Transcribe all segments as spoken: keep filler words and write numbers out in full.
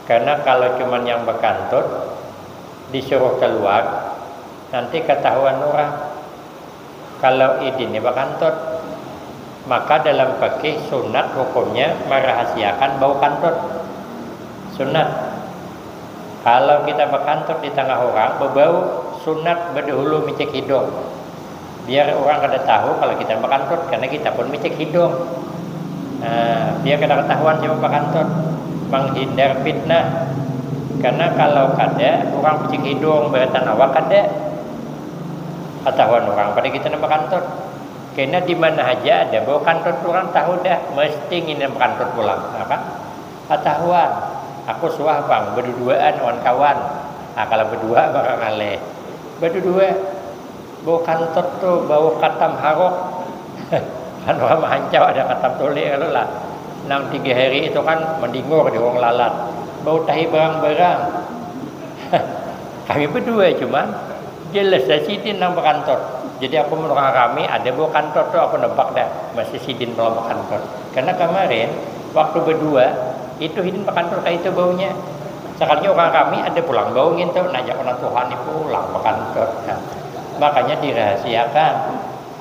Karena kalau cuman yang bakantut disuruh keluar, nanti ketahuan orang. Kalau idin ni bakantut, maka dalam fikih sunat hukumnya merahasiakan bau kantut. Sunat. Kalau kita bakantut di tengah orang, bebau, sunat bedahulu micik hidung. Biar orang kada tahu kalau kita bakantut, karena kita pun micik hidung. Nah, biar kada ketahuan siapa bakantut, menghindar fitnah. Karena kalau kada, orang micik hidung, beratan awak kada. Ketahuan orang pada kita nang bakantut. Kena di mana haja ada bau kantut, orang tahu dah, mesti ngini nang bakantut pulang. Nah, kan? Ketahuan. Aku suah pang, beduduaan wan kawan. Nah, kalau bedua, barang aleh. Bedudua. Bau kantut tu, bau katam haruk. Kan orang mahancau ada katam tuli lalu lah. Nang tiga hari itu kan mendingur di wong lalat. Bau tahi barang-barang. Kami bedua cuman, jelas dah sidin nang bakantut. Jadi aku mun orang rami, ada bau kantut tu aku nebak dah, masih sidin pulang bakantut. Karena kemarin, waktu bedua, itu sidin bakantut kayak itu baunya. Sekalinya orang rami, ada pulang bau ngintu, nanya orang Tuhan ni pulang bakantut. Nah, makanya dirahasiakan,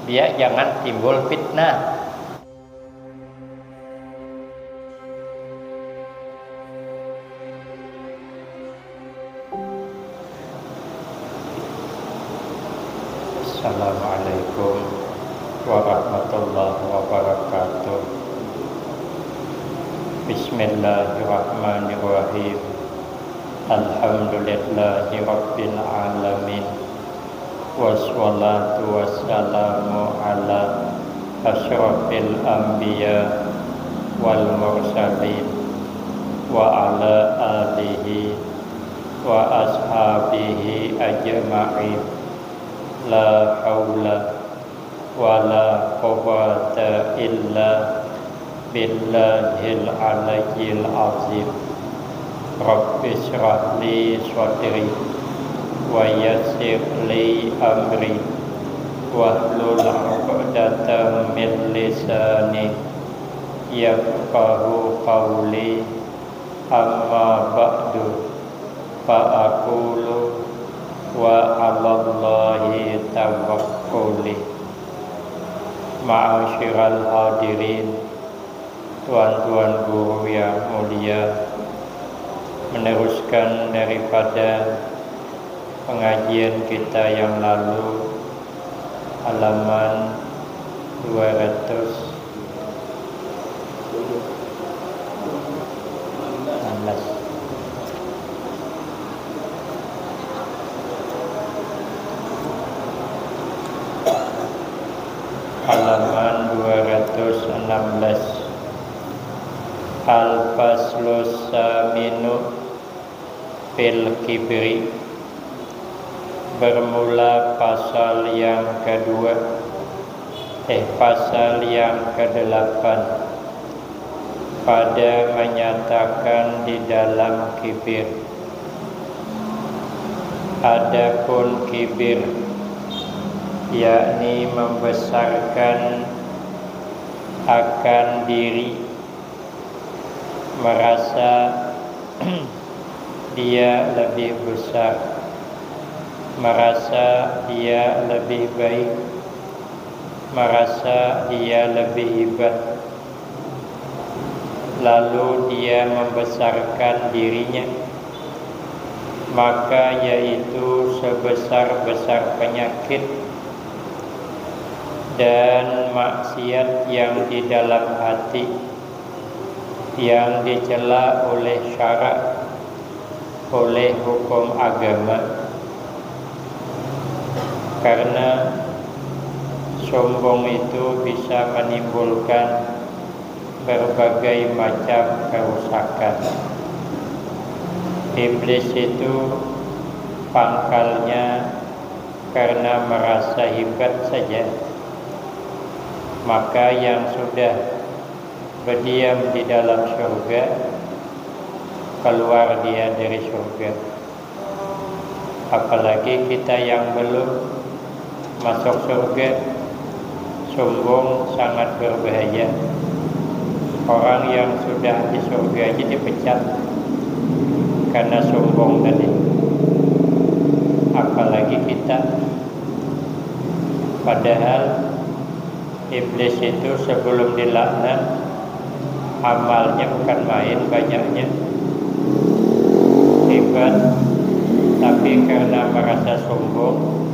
biar jangan timbul fitnah. Assalamualaikum warahmatullahi wabarakatuh. Bismillahirrahmanirrahim. Alhamdulillahi rabbil alamin. Wassalatu wassalamu ala asyrafil anbiya wal mursalin wa ala alihi wa ashabihi ajma'in. La haula wa la quwwata illa billahil aliyyil azim. Rabbi syrah li sadri wa yassir li amri wahlul uqdatam min lisani yafqahu qawli. Amma ba'du, fa aqulu wa 'alallahi tawakkuli. Ma'asyiral hadirin, tuan-tuan guru yang mulia, meneruskan daripada pengajian kita yang lalu, halaman dua ratus enam belas. Halaman dua ratus enam belas. Al-faslus saminu fil kibri. Bermula pasal yang kedua, eh, pasal yang kedelapan, pada menyatakan di dalam kibir. Adapun kibir, yakni membesarkan akan diri, merasa dia lebih besar, merasa dia lebih baik, merasa dia lebih hebat, lalu dia membesarkan dirinya, maka yaitu sebesar-besar penyakit dan maksiat yang di dalam hati, yang dicela oleh syarak, oleh hukum agama. Karena sombong itu bisa menimbulkan berbagai macam kerusakan. Iblis itu pangkalnya karena merasa hebat saja. Maka yang sudah berdiam di dalam surga, keluar dia dari surga. Apalagi kita yang belum masuk surga, sombong sangat berbahaya. Orang yang sudah di surga aja dipecat. Karena sombong tadi. Apalagi kita. Padahal iblis itu sebelum dilaknat, amalnya bukan main banyaknya. Hebat, tapi karena merasa sombong,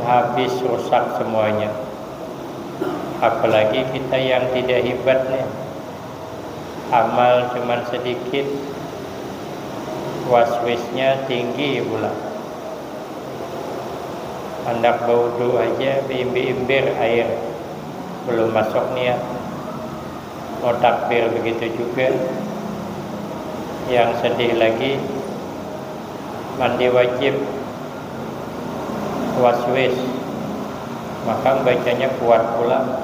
habis, rusak semuanya. Apalagi kita yang tidak hebat nih. Amal cuman sedikit, waswisnya tinggi pula. Handak baudu aja beimbir-imbir air, belum masuk niat. Mau takbir begitu juga. Yang sedih lagi, mandi wajib, waswis, maka bacanya kuat pula,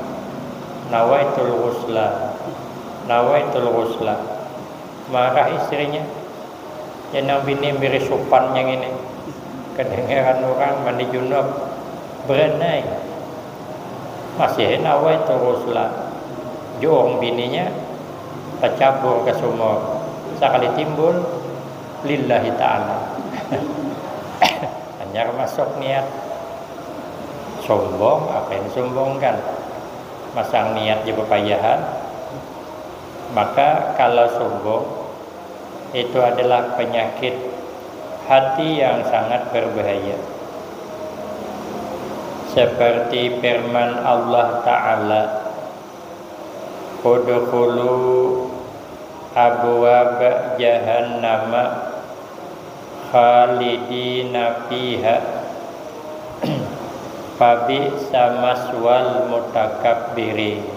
nawaitul ghusla, nawaitul ghusla. Marah istrinya. Ya, nang bini miri supannya ngini. Kedengaran orang mandi junub. Berenai. Masih nawaitul ghusla. Juung bininya tacabur ke sumur. Sakali timbul, lillahi ta'ala. Hanyar masuk niat. Sombong, apa yang disombongkan? Masang niat di pepayahan. Maka kalau sombong, itu adalah penyakit hati yang sangat berbahaya. Seperti firman Allah Ta'ala, "Udkhulu abwaba jahannama khalidina fiha, fabi'sa maswal mutakabbirin."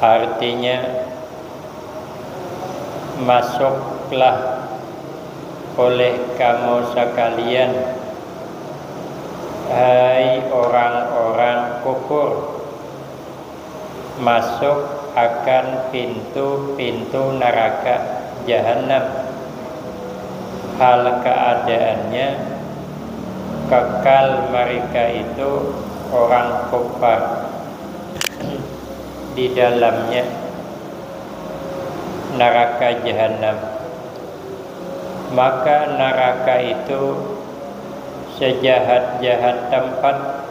Artinya, masuklah oleh kamu sekalian, hai orang-orang kufur, masuk akan pintu-pintu neraka Jahannam. Hal keadaannya, kekal mereka itu orang kufar di dalamnya neraka Jahannam. Maka neraka itu sejahat-jahat tempat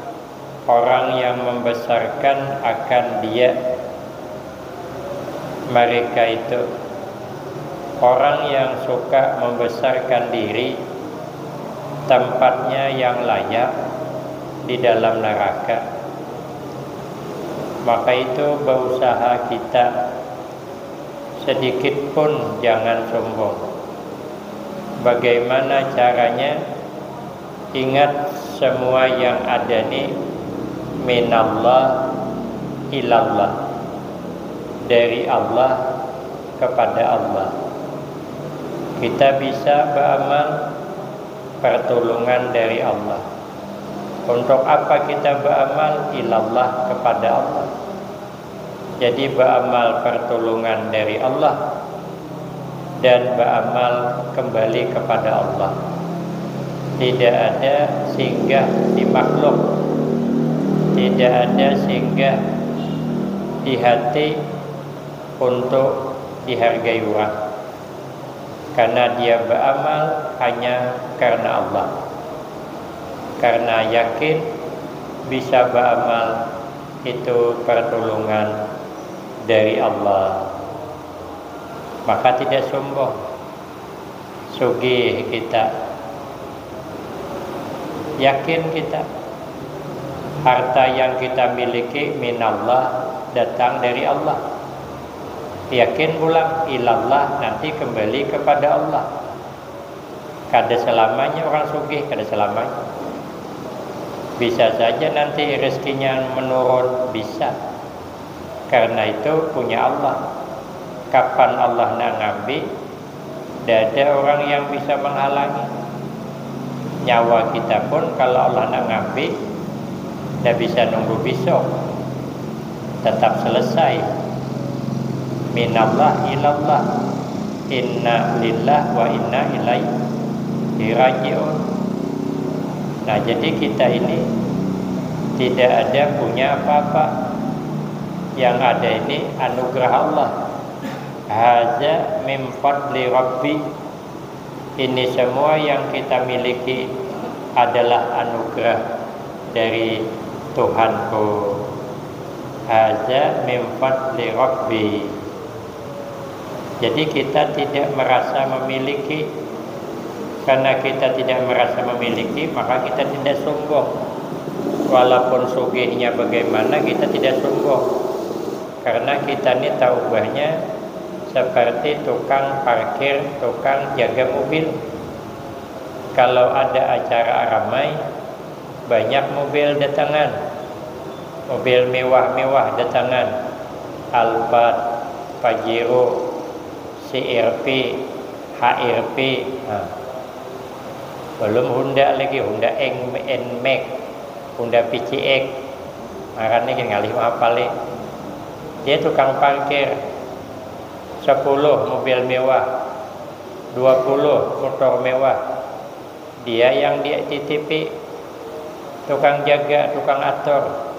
orang yang membesarkan akan dia. Mereka itu orang yang suka membesarkan diri, tempatnya yang layak di dalam neraka. Maka itu, berusaha kita sedikit pun jangan sombong. Bagaimana caranya? Ingat, semua yang ada ni minallah ilallah, dari Allah kepada Allah. Kita bisa beramal pertolongan dari Allah. Untuk apa kita beramal? Ilallah, kepada Allah. Jadi, beramal pertolongan dari Allah dan beramal kembali kepada Allah. Tidak ada singgah di makhluk, tidak ada singgah di hati untuk dihargai orang. Karena dia beramal hanya karena Allah. Karena yakin bisa beramal itu pertolongan dari Allah. Maka tidak sombong. Sugih kita. Yakin kita. Harta yang kita miliki minallah, datang dari Allah. Yakin pulang, ilallah, nanti kembali kepada Allah. Kada selamanya orang sugih, kada selamanya. Bisa saja nanti rezekinya menurun, bisa. Karena itu punya Allah. Kapan Allah nak ngambil, tidak ada orang yang bisa menghalangi. Nyawa kita pun kalau Allah nak ngambil, tidak bisa nunggu besok. Tetap selesai. Minallah ilallah. Inna lillah wa inna ilaihi raji'un. Nah, jadi kita ini tidak ada punya apa-apa. Yang ada ini anugerah Allah. Haza min fadli Rabbi. Ini semua yang kita miliki adalah anugerah dari Tuhanku. Haza min fadli Rabbi. Jadi kita tidak merasa memiliki. Karena kita tidak merasa memiliki, maka kita tidak sombong. Walaupun sugihnya bagaimana, kita tidak sombong. Karena kita ni taubahnya seperti tukang parkir, tukang jaga mobil. Kalau ada acara ramai, banyak mobil datangan. Mobil mewah-mewah datangan. Alphard, Pajero, C R V, H R V. Nah. Belum Honda lagi, Honda N-, Nmax, Honda P C X. Ngarannya gin ngalih mahapal nih. Dia tukang parkir. Sepuluh mobil mewah, dua puluh motor mewah. Dia yang dititipi, tukang jaga, tukang atur.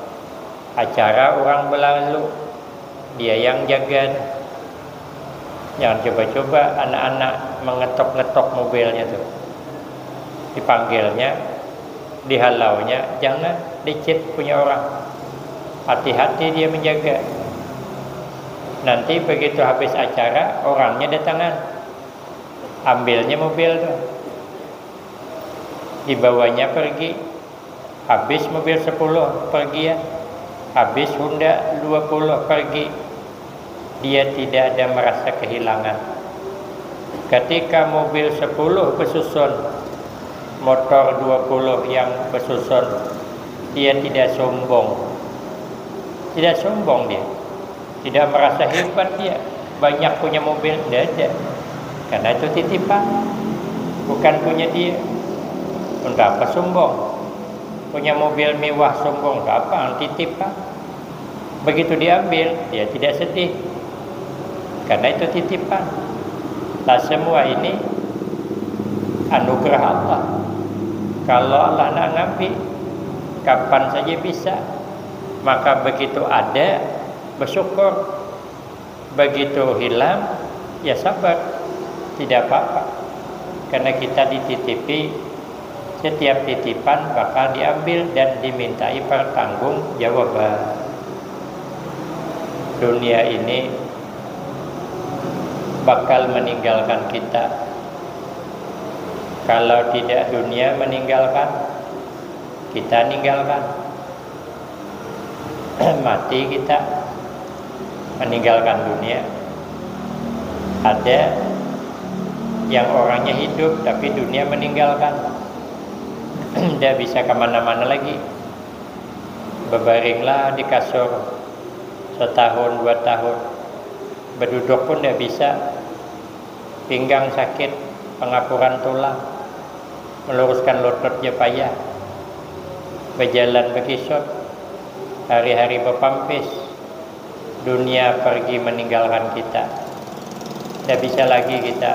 Acara orang belalu, dia yang jaga. Jangan coba-coba anak-anak mengetok-ngetok mobilnya tuh. Dipanggilnya, dihalaunya, jangan, dicit punya orang. Hati-hati dia menjaga. Nanti begitu habis acara, orangnya datangan. Ambilnya mobil tuh. Dibawanya pergi. Habis mobil sepuluh pergi ya. Habis Honda dua puluh pergi. Dia tidak ada merasa kehilangan. Ketika mobil sepuluh besusun, motor dua puluh yang besusun, dia tidak sombong. Tidak sombong dia. Tidak merasa hebat dia. Banyak punya mobil, tidak ada. Karena itu titipan. Bukan punya dia. Untuk apa sombong? Punya mobil mewah sombong, untuk apa? Titipan. Begitu diambil, dia tidak sedih. Karena itu titipan. Lah, semua ini anugerah Allah. Kalau Allah nak ngambil, kapan saja bisa. Maka begitu ada, bersyukur. Begitu hilang, ya sabar. Tidak apa-apa. Karena kita dititipi, setiap titipan bakal diambil dan dimintai pertanggungjawaban. Dunia ini bakal meninggalkan kita. Kalau tidak dunia meninggalkan, kita ninggalkan. Mati kita, meninggalkan dunia. Ada yang orangnya hidup tapi dunia meninggalkan. Tidak bisa kemana-mana lagi. Bebaringlah di kasur setahun dua tahun. Beduduk pun tidak bisa. Pinggang sakit, pengapuran tulang, meluruskan lutut ja payah, bejalan bekisut, hari-hari bepampis, dunia pergi meninggalkan kita. Tidak bisa lagi kita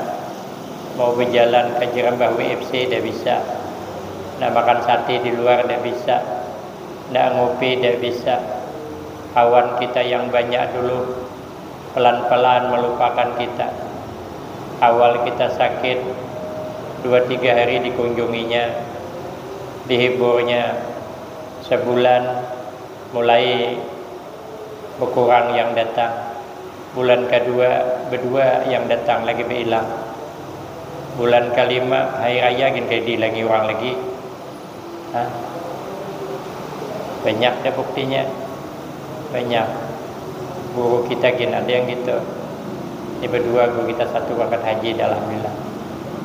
mau berjalan ke jerambah W F C, tidak bisa. Nak makan sate di luar, tidak bisa. Nak ngopi, tidak bisa. Kawan kita yang banyak dulu pelan-pelan melupakan kita. Awal kita sakit, dua tiga hari dikunjunginya, dihiburnya. Sebulan mulai berkurang yang datang. Bulan kedua, berdua yang datang lagi berhilang. Bulan kelima, hari raya gin kayak dihilangi orang lagi. Hah? Banyak dah buktinya. Banyak. Guru kita gin ada yang gitu. Ini berdua guru kita, satu berangkat haji dah, alhamdulillah.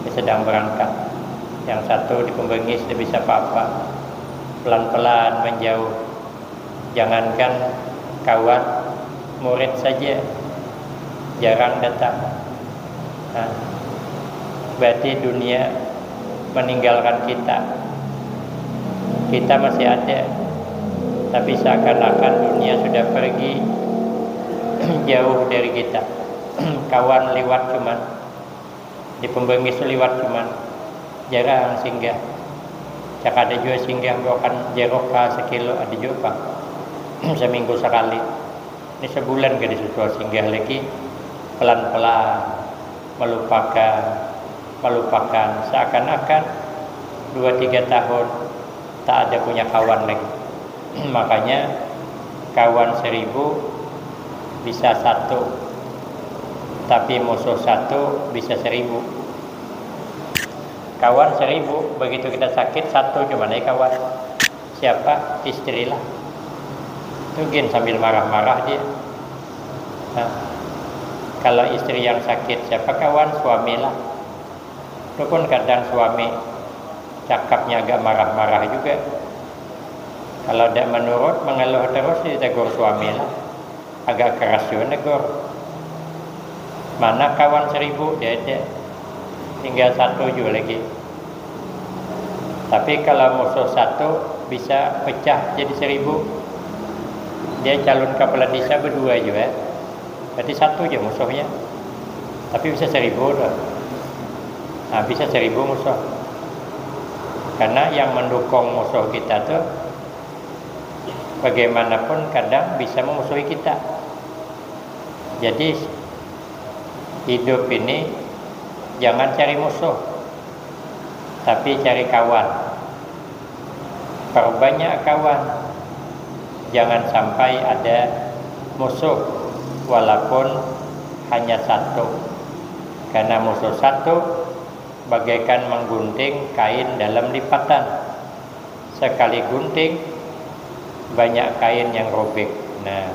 Dia sedang berangkat. Yang satu di Pembengis, dia bisa apa-apa. Pelan-pelan menjauh. Jangankan kawan, murid saja jarang datang. Nah, berarti dunia meninggalkan kita. Kita masih ada, tapi seakan-akan dunia sudah pergi jauh dari kita. Kawan liwat cuman di Pembengis tu liwat cuman, jarang singgah. Cak ada jua singgah bawakan jeruk ka sekilo, ada jua pang. Seminggu sekali. Ini sebulan kada susul singgah lagi. pelan-pelan melupakan, melupakan, seakan-akan dua tiga tahun tak ada punya kawan lagi. Makanya kawan seribu bisa satu, tapi musuh satu bisa seribu. Kawan seribu, begitu kita sakit, satu cuma naik kawan. Siapa? Istrilah. Itu gin sambil marah-marah dia. Nah, kalau istri yang sakit, siapa kawan? Suamilah. Itu pun kadang suami cakapnya agak marah-marah juga. Kalau tidak menurut, mengeluh terus, ditegur suamilah. Agak keras juga negor. Mana kawan seribu, dia ada. Tinggal satu juga lagi. Tapi kalau musuh satu bisa pecah jadi seribu. Dia calon kepala desa berdua juga. Berarti satu aja musuhnya. Tapi bisa seribu tuh. Nah, bisa seribu musuh. Karena yang mendukung musuh kita tuh bagaimanapun kadang bisa memusuhi kita. Jadi hidup ini jangan cari musuh, tapi cari kawan. Perbanyak kawan. Jangan sampai ada musuh walaupun hanya satu. Karena musuh satu bagaikan menggunting kain dalam lipatan. Sekali gunting, banyak kain yang robek. Nah,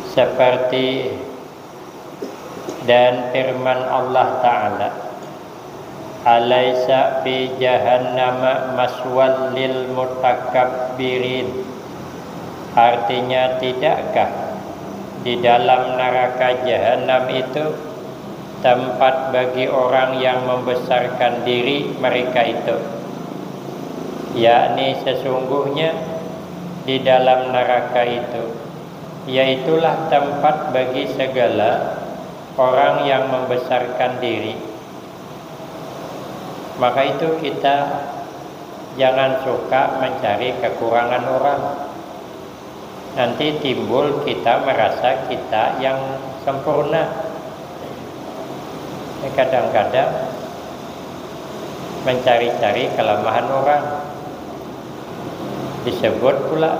seperti dan firman Allah Ta'ala, "Alaisa fi jahannama maswal lil mutakabbirin." Artinya, tidakkah di dalam neraka jahanam itu tempat bagi orang yang membesarkan diri mereka itu? Yakni, sesungguhnya di dalam neraka itu, yaitulah tempat bagi segala orang yang membesarkan diri. Maka itu, kita jangan suka mencari kekurangan orang. Nanti timbul kita merasa kita yang sempurna. Kadang-kadang mencari-cari kelemahan orang. Disebut pula,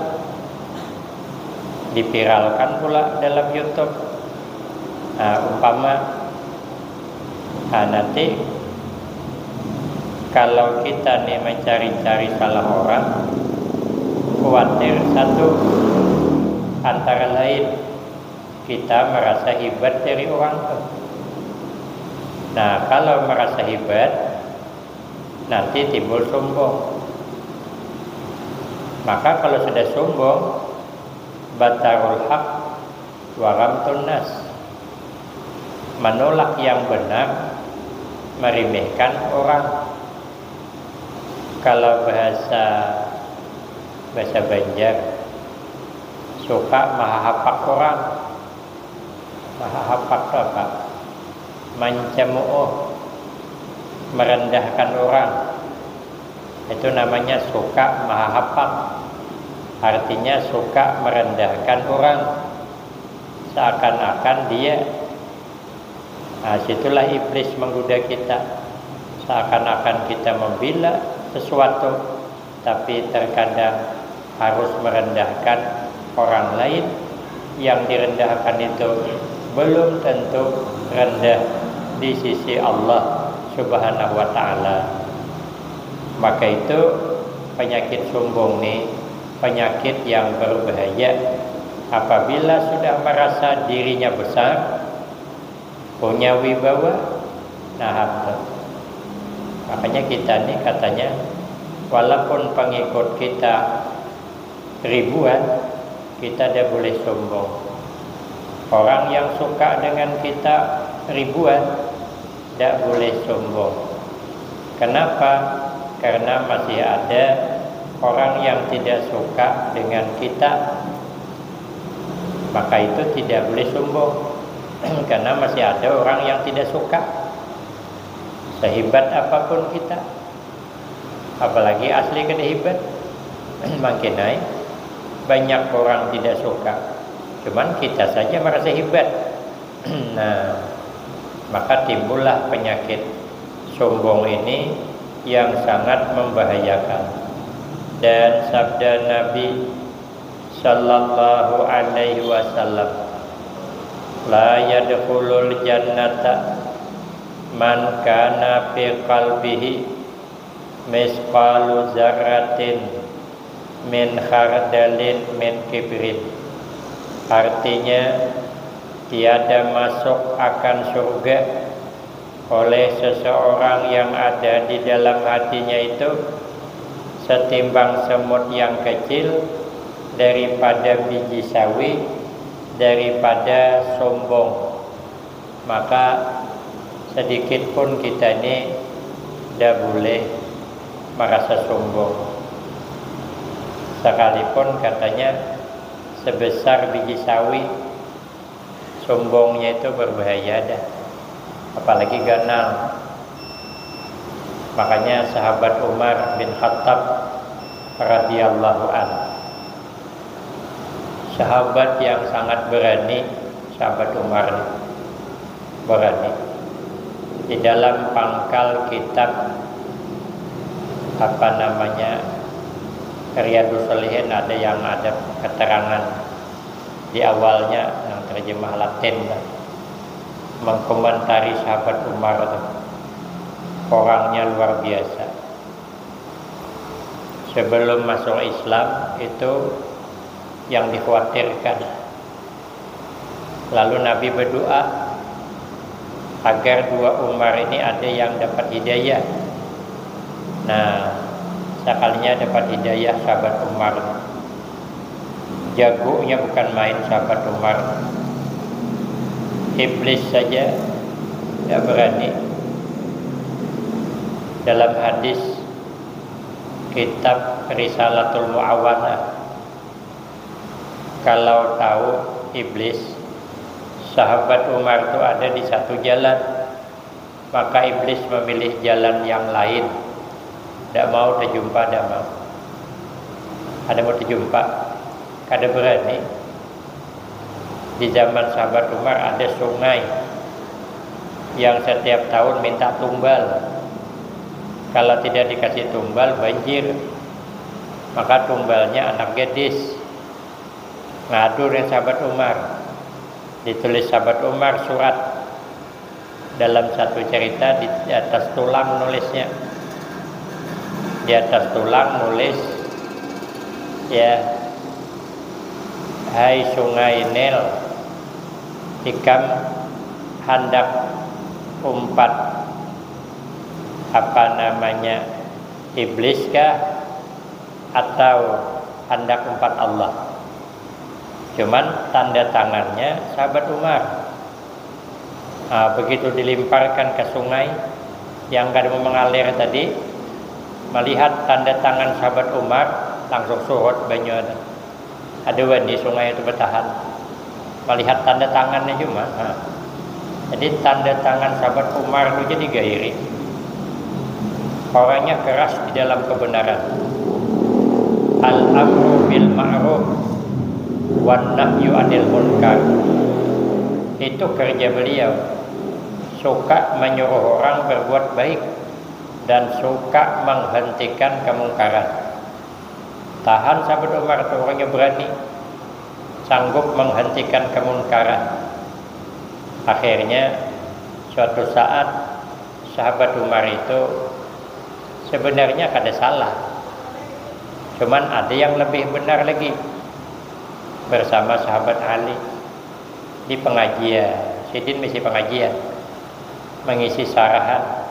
dipiralkan pula dalam YouTube. Nah, umpama, nah, nanti kalau kita nih mencari-cari salah orang, khawatir satu, antara lain kita merasa hebat dari orang tuh. Nah, kalau merasa hebat, nanti timbul sombong. Maka kalau sudah sombong, batarul haq wa ghamtun nas. Menolak yang benar, meremehkan orang. Kalau bahasa, bahasa Banjar, suka mahahapak orang. Mahahapak itu apa? Mancemuuh, merendahkan orang. Itu namanya suka mahahapak. Artinya suka merendahkan orang. Seakan-akan dia. Nah, situlah iblis menggoda kita. Seakan-akan kita membela sesuatu, tapi terkadang harus merendahkan orang lain. Yang direndahkan itu belum tentu rendah di sisi Allah Subhanahu wa Ta'ala. Maka itu, penyakit sombong ni penyakit yang berbahaya. Apabila sudah merasa dirinya besar, punya wibawa, nah, itu. Makanya kita ni katanya, walaupun pengikut kita ribuan, kita tidak boleh sombong. Orang yang suka dengan kita ribuan, tidak boleh sombong. Kenapa? Karena masih ada orang yang tidak suka dengan kita. Maka itu tidak boleh sombong. Karena masih ada orang yang tidak suka, sehebat apapun kita. Apalagi asli kada hebat. Makin naik, banyak orang tidak suka. Cuman kita saja merasa hebat. Nah, maka timbullah penyakit sombong ini yang sangat membahayakan. Dan sabda Nabi sallallahu alaihi wasallam, "La yadkhulul jannata man kana fi qalbihi misqalu zarratin min khardalin min kibrin." Artinya, tiada masuk akan surga oleh seseorang yang ada di dalam hatinya itu setimbang semut yang kecil daripada biji sawi, daripada sombong. Maka sedikit pun kita ini tidak boleh merasa sombong. Sekalipun katanya sebesar biji sawi, sombongnya itu berbahaya dah. Apalagi ganal. Makanya sahabat Umar bin Khattab radhiyallahu anhu, sahabat yang sangat berani, sahabat Umar berani. Di dalam pangkal kitab, apa namanya, Riyadus Shalihin, ada yang ada keterangan di awalnya yang terjemah Latin lah, mengkomentari sahabat Umar tu. Orangnya luar biasa. Sebelum masuk Islam itu yang dikhawatirkan. Lalu Nabi berdoa agar dua Umar ini ada yang dapat hidayah. Nah, sekalinya dapat hidayah sahabat Umar. Jagonya bukan main sahabat Umar. Iblis saja tidak berani. Dalam hadis kitab Risalatul Muawanah, kalau tahu iblis, sahabat Umar itu ada di satu jalan, maka iblis memilih jalan yang lain. Tidak mau terjumpa, tidak mau. Ada mau terjumpa, kada berani. Di zaman sahabat Umar ada sungai yang setiap tahun minta tumbal. Kalau tidak dikasih tumbal, banjir. Maka tumbalnya anak gadis. Ngadu dengan sahabat Umar. Ditulis sahabat Umar surat. Dalam satu cerita di atas tulang nulisnya. Di atas tulang nulis, ya, "Hai Sungai Nil, ikam handak umpat, apa namanya, iblis kah atau handak umpat Allah?" Cuman tanda tangannya sahabat Umar. Nah, begitu dilimparkan ke sungai yang kada mau mengalir tadi, melihat tanda tangan sahabat Umar, langsung surut banyu. Ada wani sungai itu bertahan. Melihat tanda tangannya cuma. Nah. Jadi tanda tangan sahabat Umar itu jadi gairi. Orangnya keras di dalam kebenaran. Al-amru bil ma'ruf wan nahyu anil munkar. Itu kerja beliau. Suka menyuruh orang berbuat baik dan suka menghentikan kemungkaran. Tahan sahabat Umar tu, orangnya berani, sanggup menghentikan kemungkaran. Akhirnya, suatu saat sahabat Umar itu sebenarnya kada salah. Cuman ada yang lebih benar lagi bersama sahabat Ali di pengajian. Sidin misi pengajian, mengisi sarahan.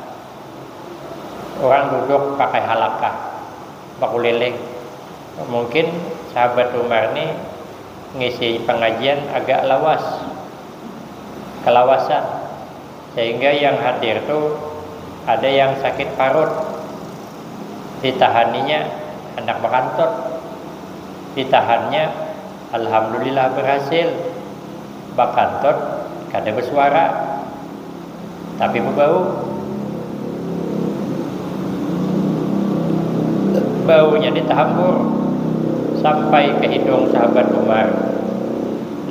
Orang duduk pakai halakah, bakuliling. Mungkin sahabat Umar ni ngisi pengajian agak lawas, kelawasan. Sehingga yang hadir tu ada yang sakit parut. Ditahaninya handak bakantut. Ditahannya, alhamdulillah, berhasil. Bakantut, kada bersuara, tapi bebau. Baunya ditahambur sampai ke hidung sahabat Umar.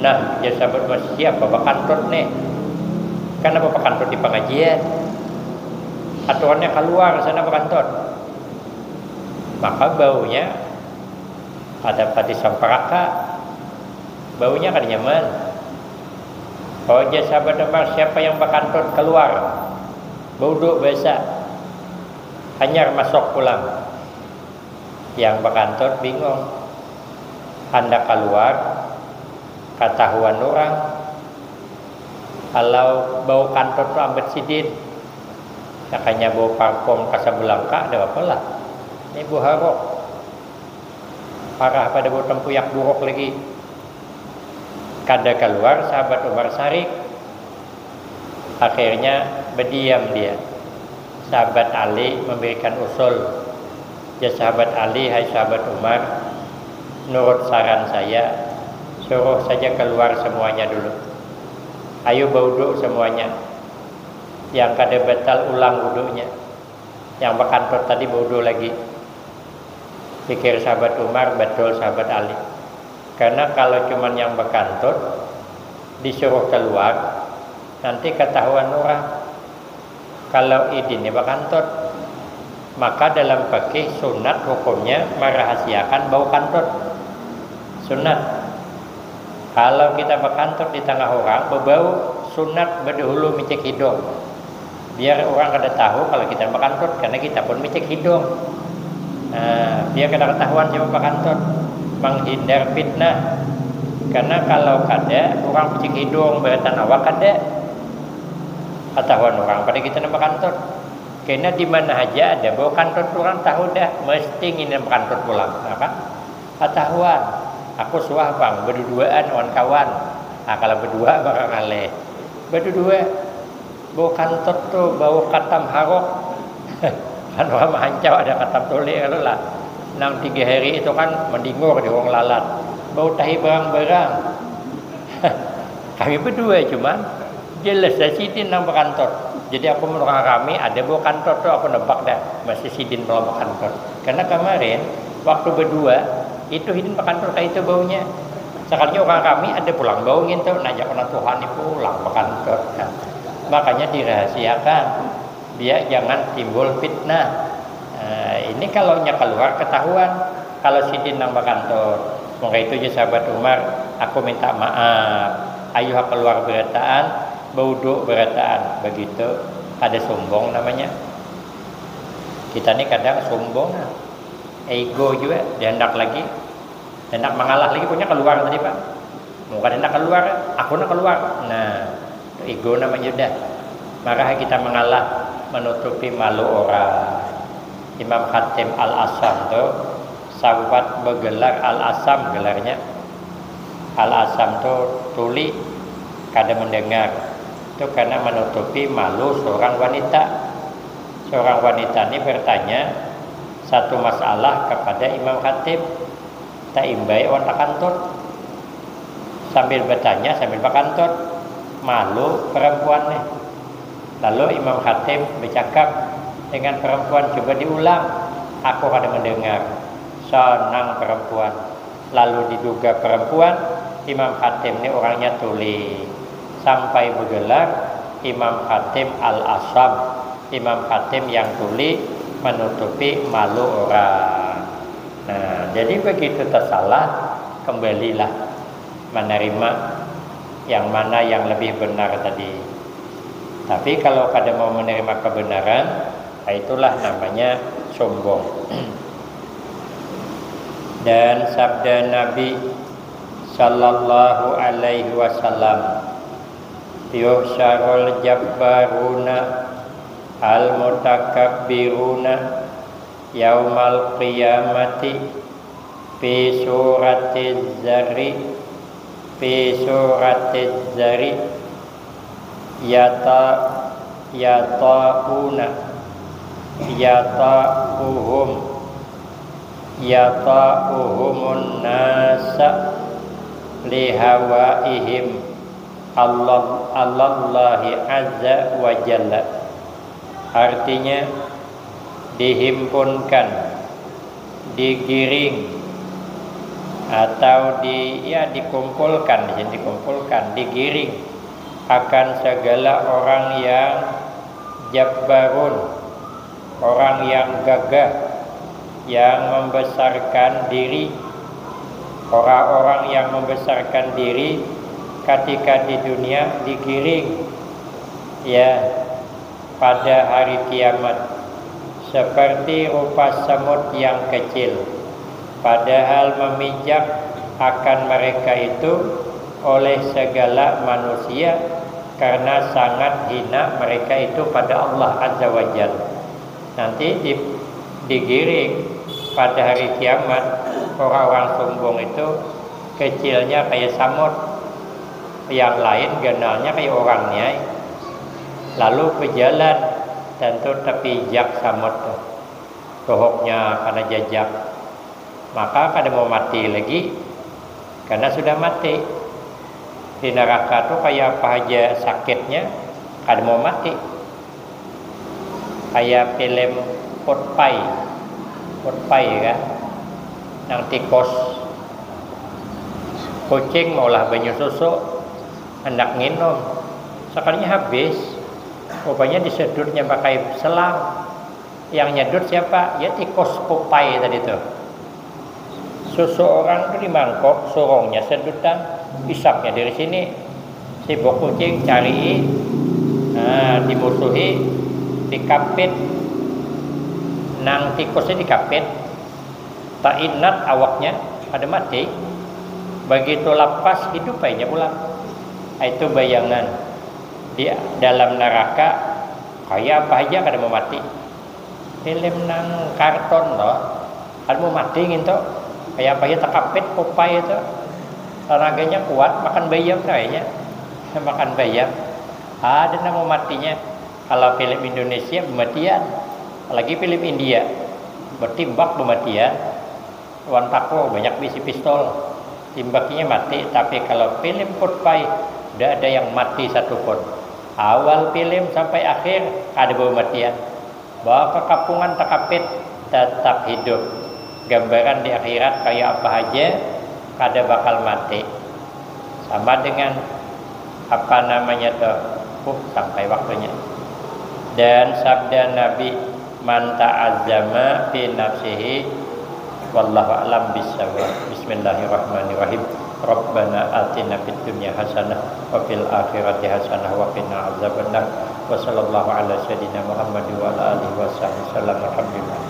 Nah, jar sahabat Umar, siapa bakantut nih? Kenapa bakantut di pengajian? Aturannya keluar sana bakantut. Maka baunya ada pati samparaka. Baunya kan nyaman. Oh, jar sahabat Umar, siapa yang bakantut keluar. Baudu biasa. Hanyar masuk pulang. Yang bakantut bingung. Handak keluar, ketahuan orang. Kalau bau kantut tu ambat sidin. Makanya bau parfum Casablanca, ada apa lah. Ini bau harok. Parah pada bau tempuyak buruk lagi. Kada keluar sahabat Umar sarik. Akhirnya berdiam dia. Sahabat Ali memberikan usul. Ya sahabat Ali, hai sahabat Umar, nurut saran saya, suruh saja keluar semuanya dulu. Ayo baudu semuanya. Yang kada batal ulang wudunya. Yang bakantut tadi baudu lagi. Pikir sahabat Umar, betul sahabat Ali. Karena kalau cuman yang bakantut disuruh keluar, nanti ketahuan orang. Kalau idin ni bakantut, maka dalam fikih sunat hukumnya merahasiakan bau kantut. Sunat. Kalau kita bakantut di tengah orang, bebau, sunat bedahulu micik hidung. Biar orang kada tahu kalau kita bakantut, karena kita pun micik hidung. Nah, biar kada ketahuan siapa bakantut, menghindar fitnah. Karena kalau kada, orang micik hidung, beratan awak kada. Ketahuan orang pada kita nang bakantut. Kena di mana haja ada bau kantut, orang tahu dah, mesti ngini nang bakantut pulang. Nah, kan? Ketahuan. Aku suah pang, beduduaan wan kawan. Nah, kalau bedua maka ngalih. Bedudua. Bau kantut tu, bau katam harok. Kan orang mahancau ada katam tuli kalau lah. Nang tiga hari itu kan mendingur di ruang lalat. Bau tahi berang-berang. Kami berdua cuman jelas dah sidin nang bakantut. Jadi aku menurut kami ada bau kantut tu, aku nebak dah masih sidin belum bakantut. Karena kemarin waktu berdua itu sidin bakantut kayak itu baunya. Sekalinya orang kami ada pulang bau gitu, ngajak orang Tuhan ni pulang bakantut. Nah, makanya dirahasiakan, biar jangan timbul fitnah. Nah, ini kalau nya keluar ketahuan, kalau sidin nang bakantut. Maka itu aja sahabat Umar, aku minta maaf. Ayuh keluar berataan, baudu berataan. Begitu, ada sombong namanya. Kita ni kadang sombong, ego juga, dihendak lagi, hendak mengalah lagi, punya keluar tadi, Pak. Muka hendak keluar, aku nak keluar. Nah, itu ego namanya dah. Marah kita mengalah, menutupi malu orang. Imam Khatim Al-Asam tu, sahabat bergelar Al-Asam gelarnya. Al-Asam tu tuli, kada mendengar. Itu karena menutupi malu seorang wanita. Seorang wanita ni bertanya satu masalah kepada Imam Khatib, taimbai wan takantut. Sambil bertanya, sambil bakantut. Malu perempuan ni. Lalu Imam Khatib bercakap dengan perempuan, coba diulang. Aku kada mendengar. Senang perempuan. Lalu diduga perempuan, Imam Khatib ni orangnya tuli. Sampai bergelar Imam Khatib Al-Asam. Imam Khatib yang tuli menutupi malu orang. Nah, jadi begitu tersalah, kembalilah menerima yang mana yang lebih benar tadi. Tapi kalau kada mau menerima kebenaran, nah, itulah namanya sombong. Dan sabda Nabi sallallahu alaihi wasallam, yuhsyarul jabbaruna al mutakabbiruna yaumal qiyamati fi suratiz zarri, fi suratiz zarri, yata, yatauna, yatauhum, yatauhumun nasa lihawaihim Allah, Allallahi azza wa jalla. Artinya, dihimpunkan, digiring atau di ya dikumpulkan, di sini dikumpulkan, digiring akan segala orang yang jabbarun, orang yang gagah, yang membesarkan diri. Orang-orang yang membesarkan diri ketika di dunia digiring, ya, pada hari kiamat seperti rupa semut yang kecil, padahal memijak akan mereka itu oleh segala manusia karena sangat hina mereka itu pada Allah Azza wa Jalla. Nanti di, digiring pada hari kiamat orang-orang sombong itu kecilnya kayak samut, yang lain ganalnya kayak orangnya, lalu berjalan tentu tapi jak samut tuh, tohoknya karena jajak, maka kada mau mati lagi karena sudah mati. Di neraka tuh kayak apa aja sakitnya, kada mau mati. Kayak film Popeye, Popeye kan, yang tikus, kucing maulah banyu susu, hendak nginum, sekalinya habis. Rupanya disedutnya pakai selang. Yang nyedut siapa? Ya tikus Popeye tadi tuh. Susu orang tuh di mangkok, surungnya sedutan, isapnya dari sini. Sibuk kucing cari, nah, dimusuhi, dikapit, nang tikusnya dikapit, tak inat awaknya, ada mati. Begitu lapas hidup aja pulang. Itu bayangan di dalam neraka, kayak apa aja kada mau mati. Film nang karton loh, kada mau mati gitu. Kayak apa aja takapit Popeye itu, tenaganya kuat, makan bayam kayaknya. Makan bayam, ada nang mau matinya. Kalau film Indonesia bematian, apalagi film India, bertimbak bematian. Wan taku banyak bisi pistol, timbakinya mati. Tapi kalau film Popeye, tidak ada yang mati satupun. Awal film sampai akhir kada bematian. Bawa ke kapungan takapit, tetap hidup. Gambaran di akhirat kayak apa aja, kada bakal mati. Sama dengan apa namanya tuh, uh sampai waktunya. Dan sabda Nabi, man ta'azzama fi nafsihi, wallahu a'lam bissawab. Bismillahirrahmanirrahim. Rabbana atina fid dunya hasanah wa fil akhirati hasanah wa qina azabannar. Wa sallallahu ala sayyidina Muhammad wa ala alihi wa sahbihi wasallam. Alhamdulillah.